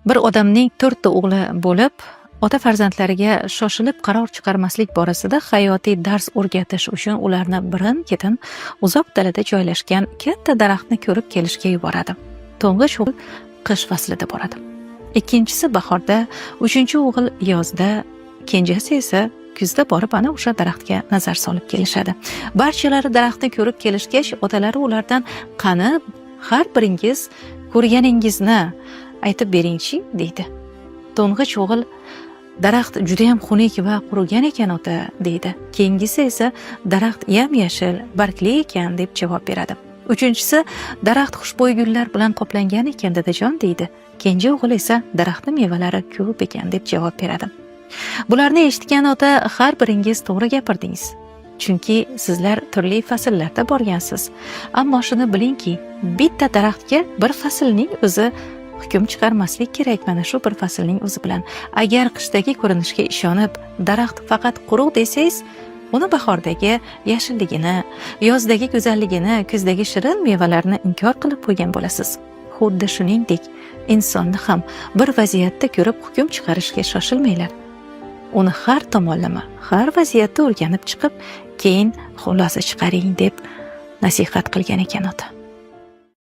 Bir odamning to'rtta o'g'li bo'lib, ota farzandlariga shoshilib qaror chiqarmaslik borasida hayotiy dars o'rgatish uchun ularni birin-ketin uzoq dalada joylashgan katta daraxtni ko'rib kelishga yuboradi. To'ng'ich o'g'il qish faslida boradi. Ikkinchisi bahorda, uchinchi o'g'il yozda, kenjasi esa kuzda borib ana o'sha daraxtga nazar solib kelishadi. Barchalari daraxtni ko'rib kelishgach, otalari ulardan: "Qani, har biringiz ko'rganingizni aytib beringchi", deydi. To'ng'ich o'g'il: "Daraxt judayam xunuk va qurigan ekan, ota", deydi. Keyingisi esa: "Daraxt yam-yashil, bargli ekan", deb javob beradi. Uchinchisi: "Daraxt xushbo'y gullar bilan qoplangan ekan, dadajon", deydi. Kenja o'g'il esa: "Daraxtni mevalari ko'p ekan", deb javob beradi. Bularni eshitgan ota: "Har biringiz to'g'ri gapirdingiz. Chunki sizlar turli fasllarda borgansiz. Ammo shuni bilingki, bitta daraxtga bir faslning o'zi hukm chiqarmaslik kerak, mana shu bir faslning o'zi bilan. Agar qishdagi ko'rinishga ishonib, daraxt faqat quruq desangiz, uni bahordagi yashilligini, yozdagi go'zalligini, kuzdagi shirin mevalarni inkor qilib qo'ygan bo'lasiz. Xuddi shuningdek, insonni ham bir vaziyatda ko'rib hukm chiqarishga shoshilmanglar. Uni har tomonlama, har vaziyatda o'rganib chiqib, keyin xulosa chiqaring", deb nasihat qilgan ekan ota.